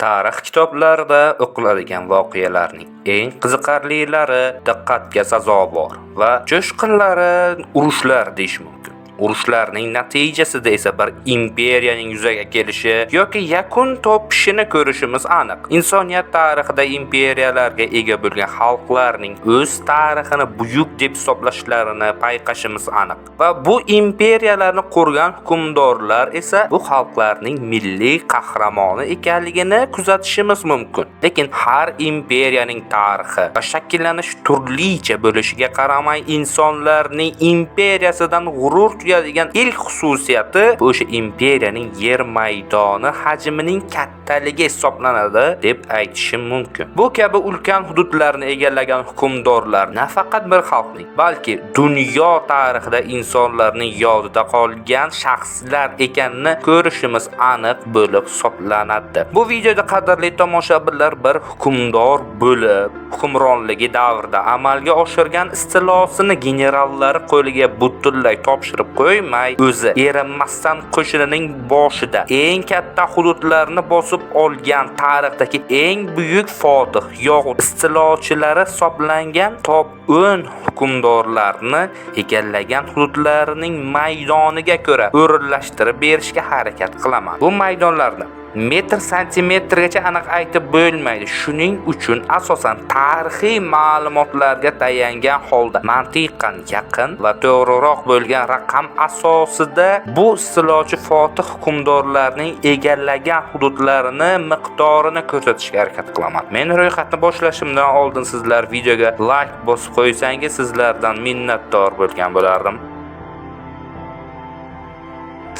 Tarix kitoblarida o'qiladigan voqealarning eng qiziqarlilari, diqqatga sazovor va jo'shqinlari urushlar deyish mumkin. Urushlarning natijasida esa bir imperiyaning yuzaga kelishi yoki yakun topishini ko'rishimiz aniq. Insoniyat tarixida imperiyalarga ega bo'lgan xalqlarning o'z tarixini buyuk deb hisoblashlarini payqashimiz aniq. Va bu imperiyalarni qurgan hukmdorlar esa bu xalqlarning milliy qahramoni ekanligini kuzatishimiz mumkin. Lekin har imperiyaning tarixi va shakllanish turlicha bo'lishiga qaramay, insonlarning imperiyasidan g'urur tuyadigan ilk xususiyati bu o'sha imperiyaning yer maydoni hajmining kattaligi hisoblanadi deb aytishim mumkin. Bu kabi ulkan hududlarni egallagan hukmdorlar nafaqat bir xalqning, balki dunyo tarixida insonlarning yodida qolgan shaxslar ekanini ko'rishimiz aniq bo'lib hisoblanadi. Bu videoda, qadrli tomoshabinlar, bir hukmdor bo'lib, hukmronligi davrida amalga oshirgan istilosini generallari qo'liga butunlay topshirib qo'ymay, o'zi erinmasdan qo'shinining boshida eng katta hududlarni bosib olgan tarixdagi eng buyuk fotih yoxud istilochilari hisoblangan top 10 hukmdorlarni egallagan hududlarining maydoniga ko'ra o'rinlashtirib berishga harakat qilaman. Bu maydonlarni metr santimetrgacha aniq aytib bo'lmaydi. Shuning uchun asosan tarixiy ma'lumotlarga tayangan holda mantiqan yaqin va to'g'riroq bo'lgan raqam asosida bu istilochi fotih hukmdorlarning egallagan hududlarini miqdorini ko'rsatishga harakat qilaman. Men ro'yxatni boshlashimdan oldin sizlar videoga like bosib qo'ysangiz, sizlardan minnatdor bo'lgan bo'lardim.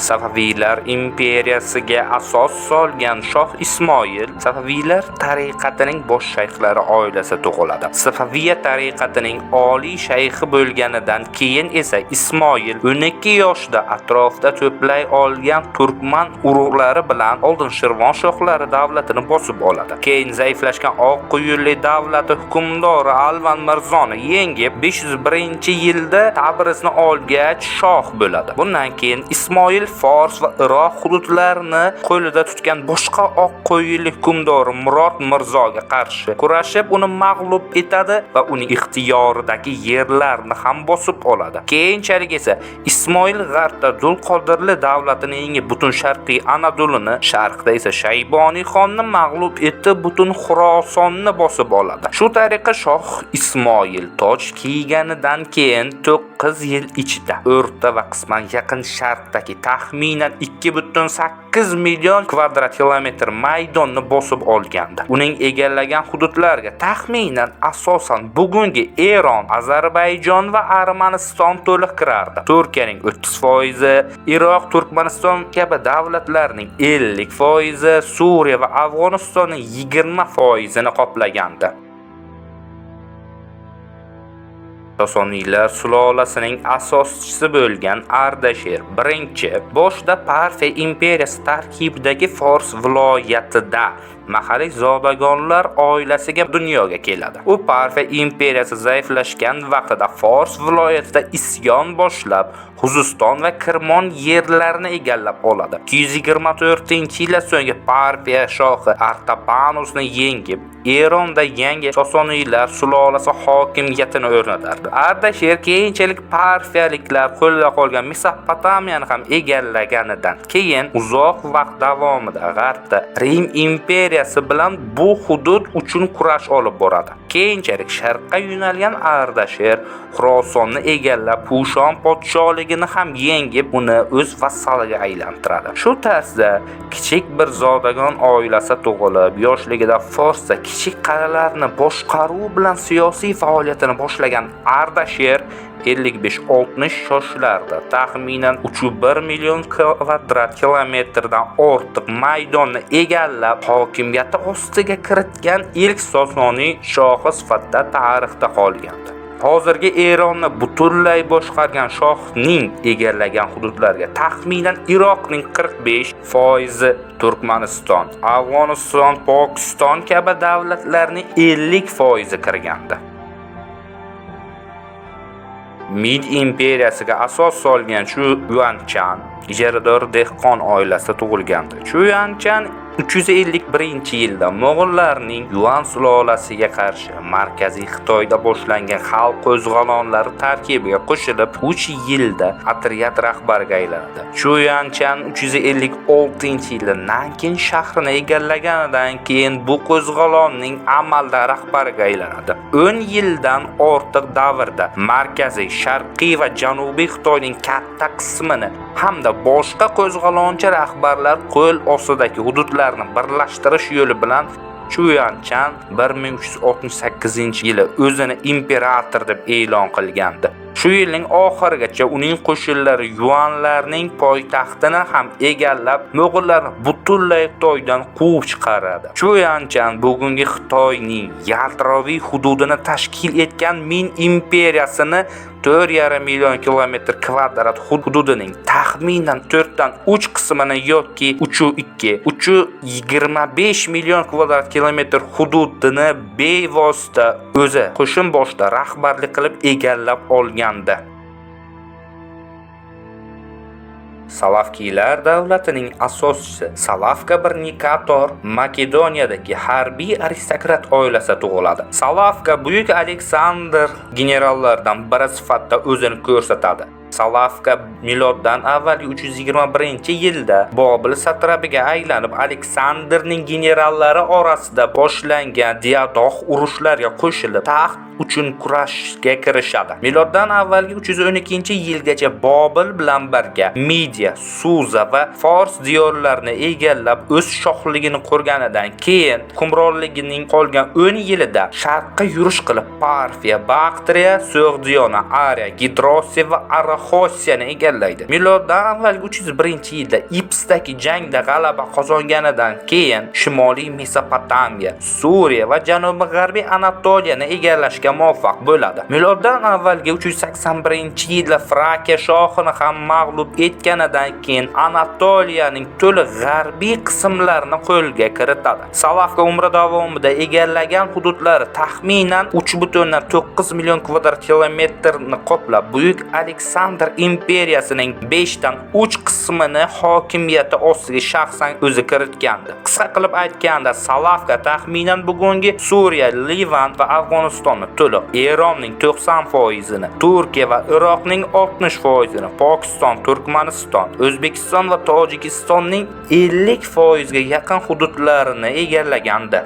Safaviylar imperiyasiga asos solgan Shoh Ismoil Safaviylar tariqatining bosh shayxlari oilasida tug'iladi. Safaviya tariqatining oliy shayxi bo'lganidan keyin esa Ismoil 12 yoshida atrofda to'play olgan turkman urug'lari bilan oldin Shirvon shohlari davlatini bosib oladi. Keyin zaiflashgan Oq Quyunli davlati hukmdori Alvan Mirzoni yengib, 501-yilda Tabrizni olgach shoh bo'ladi. Bundan keyin Ismoil Fors va Iroq hududlarini qo'lida tutgan boshqa Oq Qo'yinli hukmdori Murod Mirzoga qarshi kurashib, uni mag'lub etadi va uning ixtiyoridagi yerlarni ham bosib oladi. Keyinchalik esa Ismoil g'arbda Dulqodirli davlatini yengib, butun sharqiy Anadoluni, sharqda esa Shayboniy xonni mag'lub etib, butun Xurosonni bosib oladi. Shu tariqa Shoh Ismoil toj kiyganidan keyin 9 yil ichida o'rta va qisman yaqin sharqdagi taxminan 2,8 million kvadrat kilometr maydonni bosib olgandi. Uning egallagan hududlariga taxminan asosan bugungi Eron, Ozarbayjon va Armaniston to'liq kirardi. Turkiyaning 30%, Iroq, Turkmaniston kabi davlatlarning 50%, Suriya va Afg'onistonning 20%ni qoplagandi. Sosoniylar sulolasining asoschisi bo'lgan Ardasher I boshida Parfiya imperiyasi tarkibidagi Fors viloyatida mahalliy zodagonlar oilasiga dunyoga keladi. U Parfiya imperiyasi zaiflashgan vaqtida Fors viloyatida isyon boshlab, Xuziston va Kirmon yerlarini egallab oladi. 224-yilda so'nggi Parfiya shohi Artabanusni yengib, Eronda yangi Sosoniylar sulolasi hokimiyatini o'rnatardi. Ardasher keyinchalik parfiyaliklar qo'lida qolgan Mesopotamiyani ham egallaganidan keyin uzoq vaqt davomida g'arbda Rim imperiyasi bilan bu hudud uchun kurash olib boradi. Keyinchalik sharqqa yo'nalgan Ardasher Xurosonni egallab, Kushon podsholigini ham yengib, uni o'z vassaliga aylantiradi. Shu tarzda kichik bir zodagon oilasi tug'ilib, yoshligida Forsda kichik qal'alarni boshqaruv bilan siyosiy faoliyatini boshlagan Ardasher 55-60 yoshlarda taxminan 3,1 million kvadrat kilometrdan ortiq maydonni egallab, hokimiyati ostiga kiritgan ilk Sosoniy shohi sifatida tarixda qolgandi. Hozirgi Eronni butunlay boshqargan shohning egallagan hududlariga taxminan Iroqning 45%, Turkmaniston, Afg'oniston, Pokiston kabi davlatlarning 50% kirgandi. Ming imperiyasiga asos solgan Chu Yuanchan ijarador dehqon oilasida tug'ilgandi. Chu Yuanchan 351-yilda Mo'g'ullarning Yuan sulolasiga qarshi Markaziy Xitoyda boshlangan xalq qo'zg'olonlari tarkibiga qo'shilib, 3 yilda otryad rahbariga aylanadi. Chu Yuanchan 356-yilda Nankin shahrini egallaganidan keyin bu qo'zg'olonning amalda rahbariga aylanadi. 10 yildan ortiq davrda Markaziy, Sharqiy va Janubiy Xitoyning katta qismini hamda boshqa qo'zg'olonchi rahbarlar qo'l ostidagi hududlarni birlashtirish yo'li bilan Chu Yuanchan 1368-yili o'zini imperator deb e'lon qilgandi. Shu yilning oxirigacha uning qo'shinlari Yuanlarning poytaxtini ham egallab, Mo'g'ullarni butunlay Xitoydan quvib chiqaradi. Chu Yuanchan bugungi Xitoyning yadroviy hududini tashkil etgan Min imperiyasini 4,5 million kilometr kvadrat hududining taxminan 3/4 qismini yoki 3,2-3,25 million kvadrat kilometr hududini bevosita o'zi qo'shin boshida rahbarlik qilib egallab olgandi. Salavkiylar davlatining asoschisi Salavka I Nikator Makedoniyadagi harbiy aristokrat oilasida tug'iladi. Salavka Buyuk Aleksandr generallaridan biri sifatida o'zini ko'rsatadi. Salavka miloddan avvalgi 321-yilda Bobil satrapiga aylanib, Aleksandrning generallari orasida boshlangan diadox urushlariga qo'shilib, taxt uchun kurashga kirishadi. Miloddan avvalgi 312-yilgacha Bobil bilan birga Midiya, Suza va Fors diyorlarini egallab, o'z shohligini qurganidan keyin hukmronligining qolgan 10 yilida sharqqa yurish qilib, Parfiya, Baktriya, So'g'diyona, Ariya, Gidrosiya va Araxosiyani egallaydi. Miloddan avvalgi 301-yilda Ipsdagi jangda g'alaba qozonganidan keyin Shimoliy Mesopotamiya, Suriya va Janubi-G'arbiy Anatoliyani egallashga muvaffaq bo'ladi. Miloddan avvalgi 381-yilda Frakiya shohini ham mag'lub etganidan keyin Anatoliyaning to'liq g'arbiy qismlarini qo'lga kiritadi. Salavka umri davomida egallagan hududlari taxminan 3,9 million kvadrat kilometrni qoplab, Buyuk Aleksandr imperiyasining 3/5 qismini hokimiyati ostiga shaxsan o'zi kiritgandi. Qisqa qilib aytganda, Salavka taxminan bugungi Suriya, Livan va Afg'onistonni to'liq, Eronning 90%ini, Turkiya va Iroqning 60%ini, Pokiston, Turkmaniston, O'zbekiston va Tojikistonning 50% ga yaqin hududlarini egallagandi.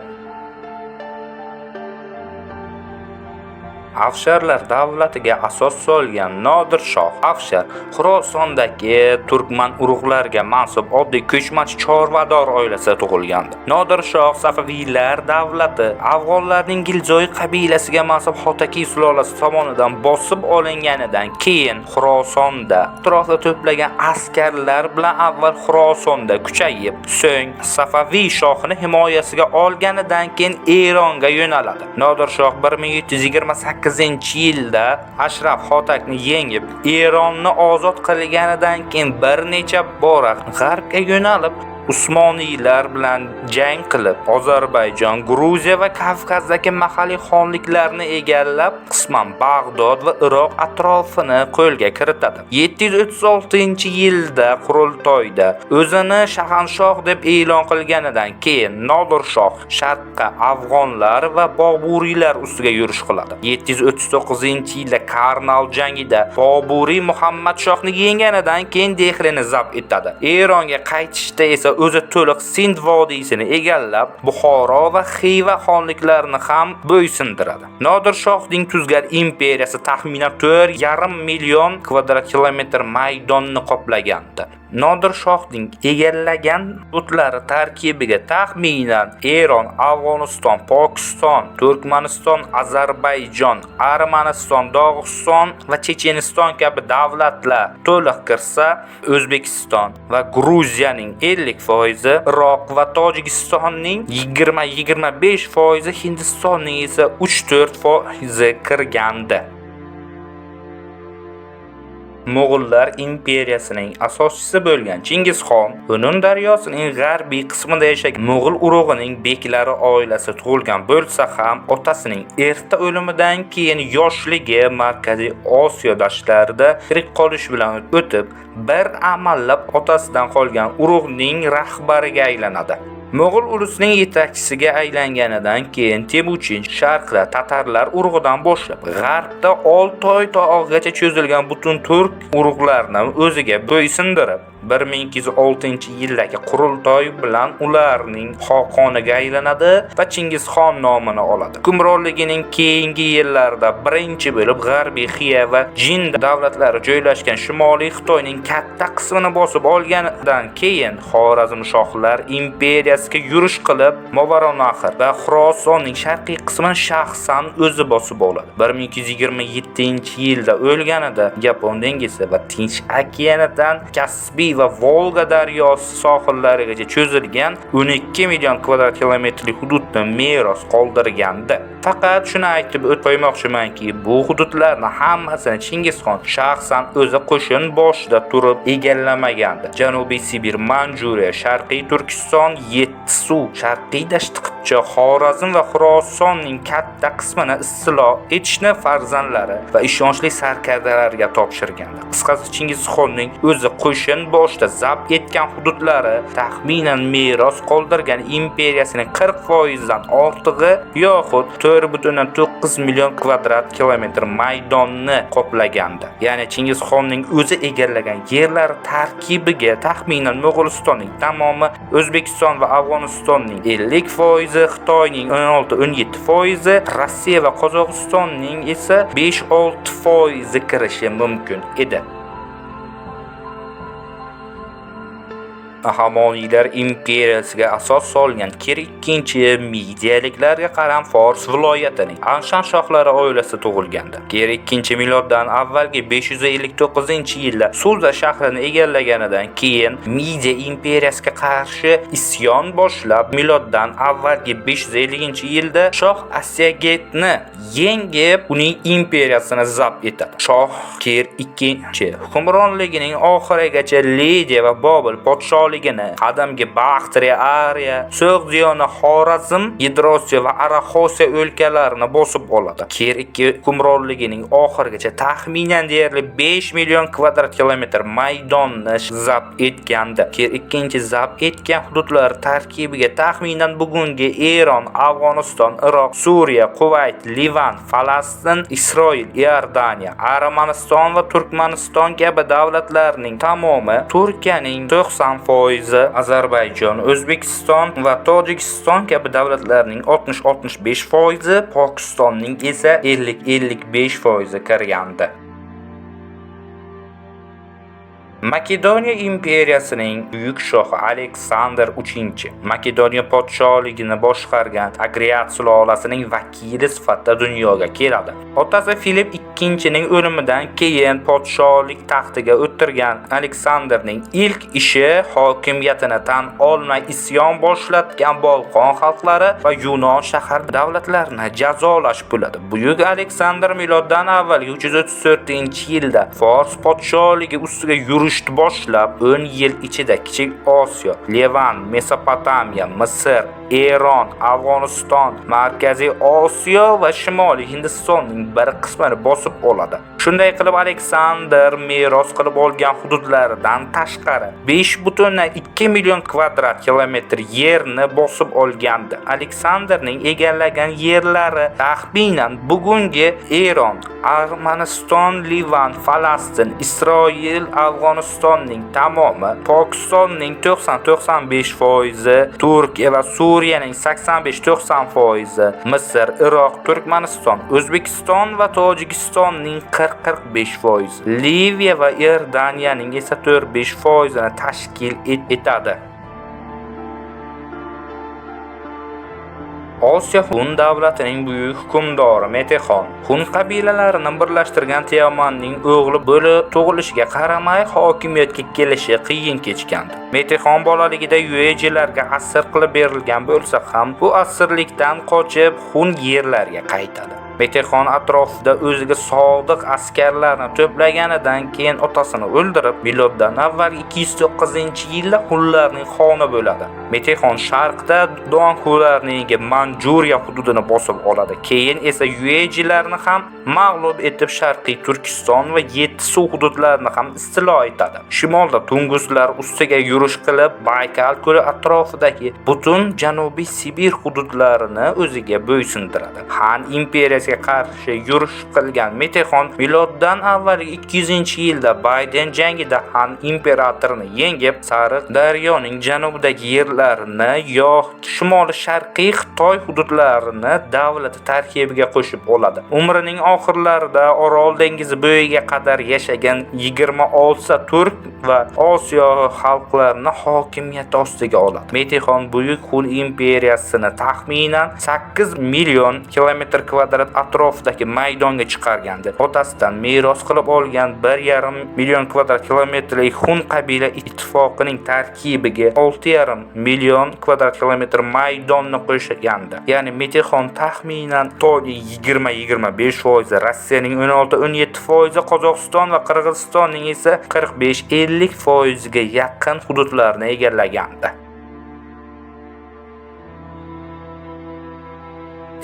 Afsharlar davlatiga asos solgan Nodir shoh Afshar Xurosondagi turkman urug'lariga mansub oddiy ko'chmanchi chorvador oilasida tug'ilgandi. Nodir shoh Safaviylar davlati afg'onlarning Gilzoy qabilasiga mansub Xotakiy sulolasi tomonidan bosib olinganidan keyin Xurosonda atrofda to'plagan askarlar bilan avval Xurosonda kuchayib, so'ng Safaviy shohini himoyasiga olganidan keyin Eronga yo'naladi. Nodir shoh 1728-yilda Ashraf Xotakni yengib, Eronni ozod qilganidan keyin bir necha bora g'arbga yo'nalib, Usmoniylar bilan jang qilib, Ozarbayjon, Gruziya va Kavkazdagi mahalliy xonliklarni egallab, qisman Bag'dod va Iroq atrofini qo'lga kiritadi. 736-yilda qurultoyda o'zini shahanshoh deb e'lon qilganidan keyin Nodir shoh sharqqa afg'onlar va boburiylar ustiga yurish qiladi. 739-yilda Karnal jangida Boburiy Muhammad shohni yengganidan keyin Dehlini zabt etadi. Eronga qaytishda esa o'zi to'liq Sind vodiysini egallab, Buxoro va Xiva xonliklarini ham bo'ysundiradi. Nodir shohning tuzgan imperiyasi taxminan 4,5 million kvadrat kilometr maydonni qoplagandi. Nodir shohning egallagan hududlari tarkibiga taxminan Eron, Afg'oniston, Pokiston, Turkmaniston, Ozarbayjon, Armaniston, Dog'iston va Checheniston kabi davlatlar to'liq kirsa, O'zbekiston va Gruziyaning 50%, Iroq va Tojikistonning 20-25%, Hindistonning esa 3-4% kirgandi. Mo'g'ullar imperiyasining asoschisi bo'lgan Chingizxon Hunun daryosining g'arbiy qismida yashagan Mo'g'ul urug'ining beklari oilasida tug'ilgan bo'lsa ham, otasining erta o'limidan keyin yoshligi Markaziy Osiyo dashtlarida tirik qolish bilan o'tib, bir amallab otasidan qolgan urug'ning rahbariga aylanadi. Mo'g'ul ulusining yetakchisiga aylanganidan keyin Temuchin sharqda tatarlar urug'idan boshlab g'arbda Oltoy tog'igacha cho'zilgan butun turk urug'larini o'ziga bo'ysundirib, 1206-yildagi qurultoy bilan ularning xoqoniga aylanadi va Chingizxon nomini oladi. Hukmronligining keyingi yillarida birinchi bo'lib G'arbiy Xiya va Jin davlatlari joylashgan Shimoliy Xitoyning katta qismini bosib olganidan keyin Xorazmshohlar imperiyasiga yurish qilib, Movarounnahr va Xurosonning sharqiy qismini shaxsan o'zi bosib oladi. 1227-yilda o'lganida Yapon dengizi va Tinch okeanidan Kaspiy va Volga daryosi sohillarigacha cho'zilgan 12 million kvadrat kilometrlik hududni meros qoldirgandi. Faqat shuni aytib o'tib qo'ymoqchimanki, bu hududlarni hammasini Chingizxon shaxsan o'zi qo'shin boshida turib egallamagandi. Janubiy Sibir, Manjuriya, Sharqiy Turkiston, Yettisuv, Sharqiy Dashti Qipchoq, Xorazm va Xurosonning katta qismini istilo etishni farzandlari va ishonchli sarkardalarga topshirgandi. Qisqasi, Chingizxonning o'zi qo'shin boshida zabt etgan hududlari taxminan meros qoldirgan imperiyasining 40% dan ortig'i yoxud 4,9 million kvadrat kilometr maydonni qoplagandi. Ya'ni Chingizxonning o'zi egallagan yerlar tarkibiga taxminan Mo'g'ulistonning tamomi, O'zbekiston va Afg'onistonning 50%, Xitoyning 16-17%, Rossiya va Qozog'istonning esa 5-6% kirishi mumkin edi. Ahamoniylar imperiyasiga asos solgan Kir II Midiyaliklarga qaram Fors viloyatining Anshan shohlari oilasida tug'ilgandi. Kir II miloddan avvalgi 559-yilda Suza shahrini egallaganidan keyin Midiya imperiyasiga qarshi isyon boshlab, miloddan avvalgi 550-yilda shoh Asiagetni yengib, uning imperiyasini zabt etadi. Shoh Kir II hukmronligining oxirigacha Lidiya va Bobil podsholigini, qadimgi Baxtriya, Ariya, So'g'diyona, Xorazm, Gidrosiya va Araxosiya o'lkalarini bosib oladi. Kir II hukmronligining oxirigacha taxminan deyarli 5 million kvadrat kilometr maydonni zabt etgandi. Kir II zabt etgan hududlar tarkibiga taxminan bugungi Eron, Afg'oniston, Iroq, Suriya, Kuvayt, Livan, Falastin, Isroil, Iordaniya, Armaniston va Turkmaniston kabi davlatlarning tamomi, Turkiyaning 90%, Ozarbayjon, O'zbekiston va Tojikiston kabi davlatlarning 60-65%, Pokistonning esa 50-55% kirgandi. Makedoniya imperiyasining buyuk shohi Aleksandr III Makedoniya podsholigini boshqargan Agriat sulolasining vakili sifatida dunyoga keladi. Otasi Filip II-ning o'limidan keyin podsholik taxtiga o'tirgan Aleksandrning ilk ishi hokimiyatini tan olmay isyon boshlatgan Bolqon xalqlari va Yunon shahar davlatlarini jazolash bo'ladi. Buyuk Aleksandr miloddan avvalgi 334-yilda Fors podsholigi ustiga yurish boshlab 10 yil ichida Kichik Osiyo, Levan, Mesopotamiya, Misr, Eron, Afg'oniston, Markaziy Osiyo va Shimoliy Hindistonning bir qismini bosib oladi. Shunday qilib Aleksandr meros qilib olgan hududlaridan tashqari 5,2 million kvadrat kilometr yerni bosib olgandi. Aleksandrning egallagan yerlari taxminan bugungi Eron, Armaniston, Livan, Falastin, Isroil, Afg'onistonning tamomi, Pokistonning 90-95%, Turkiya va Suriyaning 85-90%, Misr, Iroq, Turkmaniston, O'zbekiston va Tojikistonning 40-45%, Liviya va Iordaniyaning esa 4-5%ni tashkil etadi. Osiyo Hun davlatining buyuk hukmdori Metexon Hun qabilalarini birlashtirgan Teomanning o'g'li bo'lib tug'ilishiga qaramay hokimiyatga kelishi qiyin kechgandi. Metexon bolaligida yuejilarga asir qilib berilgan bo'lsa ham, bu asirlikdan qochib Hun yerlariga qaytadi. Metexon atrofida o'ziga sodiq askarlarni to'plaganidan keyin otasini o'ldirib, miloddan avval 209-yilda Hunlarning xoni bo'ladi. Metexon sharqda Donxularning Manjuriya hududini bosib oladi. Keyin esa Yuejilarni ham mag'lub etib, Sharqiy Turkiston va Yetti-Suv hududlarini ham istilo etadi. Shimolda Tunguslar ustiga yurish qilib, Baykal ko'li atrofidagi butun Janubiy Sibir hududlarini o'ziga bo'ysundiradi. Han imperiyasiga qarshi yurish qilgan Metexon miloddan avvalgi 200-yilda Bayden jangida Han imperatorini yengib, Sariq daryoning janubidagi yerlarini yo shimoli sharqiy Xitoy hududlarini davlati tarkibiga qo'shib oladi. Umrining oxirlarida Orol dengizi bo'yiga qadar yashagan 26 turk va Osiyo xalqlarini hokimiyati ostiga oladi. Metexon Buyuk Hun imperiyasini taxminan 8 million kilometr kvadrat atrofidagi maydonga chiqargandi. Otasidan meros qilib olgan 1,5 million kvadrat kilometrlik Hun qabila ittifoqining tarkibiga 6,5 million kvadrat kilometr maydonni qo'shgandi. Ya'ni Metexon taxminan Xitoyning 20-25%, Rossiyaning 16-17%, Qozog'iston va Qirg'izistonning esa 45-50% ga yaqin hududlarni egallagandi.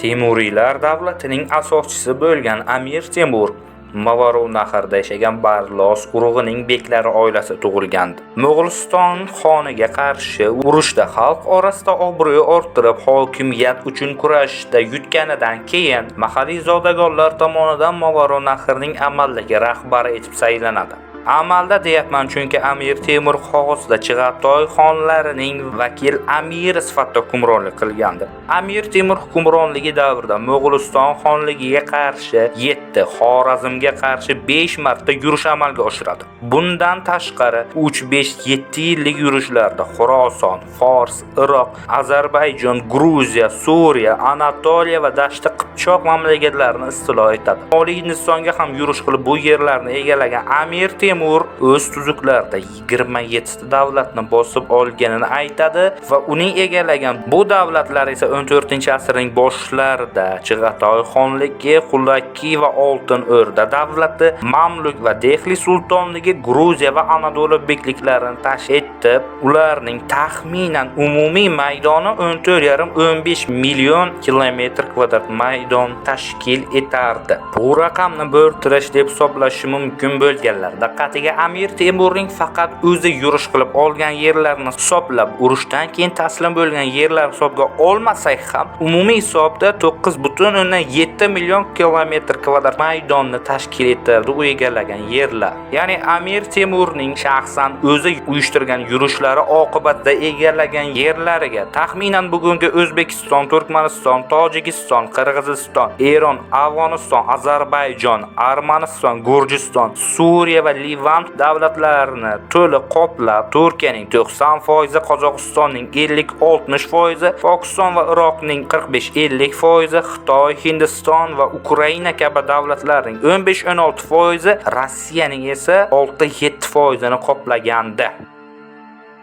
Temuriylar davlatining asoschisi bo'lgan Amir Temur Movarounahrda yashagan Barlos urug'ining beklari oilasida tug'ilgandi. Mo'g'uliston xoniga qarshi urushda xalq orasida obro'y orttirib, hokimiyat uchun kurashda yutganidan keyin mahalliy zodagonlar tomonidan Movarounahrning amaldagi rahbari etib saylanadi. Amalda deyapman, chunki Amir Temur qog'ozda Chig'atoy xonlarining vakil amiri sifatida hukmronlik qilgandi. Amir Temur hukmronligi davrida Mo'g'uliston xonligiga qarshi 7, Xorazmga qarshi 5 marta yurish amalga oshiradi. Bundan tashqari 3-5-7 yillik yurishlarda Xuroson, Fors, Iroq, Ozarbayjon, Gruziya, Suriya, Anatoliya va Dashti Qipchoq mamlakatlarini istilo etadi. Shimoliy Hindistonga ham yurish qilib, bu yerlarni egallagan Amir Temur o'z tuzuklarida 27 davlatni bosib olganini aytadi va uning egallagan bu davlatlar esa 14-asrning boshlarida Chig'atoy xonligi, Xulaki va Oltin O'rda davlati, Mamluk va Dehli sultonligi, Gruziya va Anadolu bekliklarini tashkil etib, ularning taxminan umumiy maydoni 14,5-15 million kilometr kvadrat maydon tashkil etardi. Bu raqamni bo'rttirish deb hisoblashi mumkin bo'lganlar diqqatiga Amir Temurning faqat o'zi yurish qilib olgan yerlarini hisoblab, urushdan keyin taslim bo'lgan yerlar hisobga olmasak ham, umumiy hisobda 9,7 million kilometr kvadrat maydonni tashkil etardi u egallagan yerlar. Ya'ni Amir Temurning shaxsan o'zi uyushtirgan yurishlari oqibatida egallagan yerlariga taxminan bugungi O'zbekiston, Turkmaniston, Tojikiston, Qirg'iziston, Eron, Afg'oniston, Ozarbayjon, Armaniston, Gurjiston, Suriya va Livan davlatlarini to'liq qoplab, Turkiyaning 90%, Qozog'istonning 50-60%, Pokiston va Iroqning 45-50%, Xitoy, Hindiston va Ukraina kabi davlatlarning 15-16%, Rossiyaning esa 6-7%ni qoplagandi.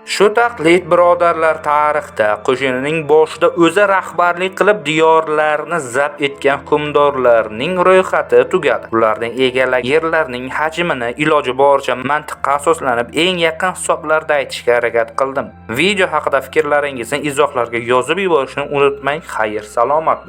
Shu taqlid birodarlar, tarixda qo'shinining boshida o'zi rahbarlik qilib diyorlarni zabt etgan hukmdorlarning ro'yxati tugadi. Ularning egallagan yerlarining hajmini iloji boricha mantiqqa asoslanib eng yaqin hisoblarda aytishga harakat qildim. Video haqida fikrlaringizni izohlarga yozib yuborishni unutmang. Xayr, salomat.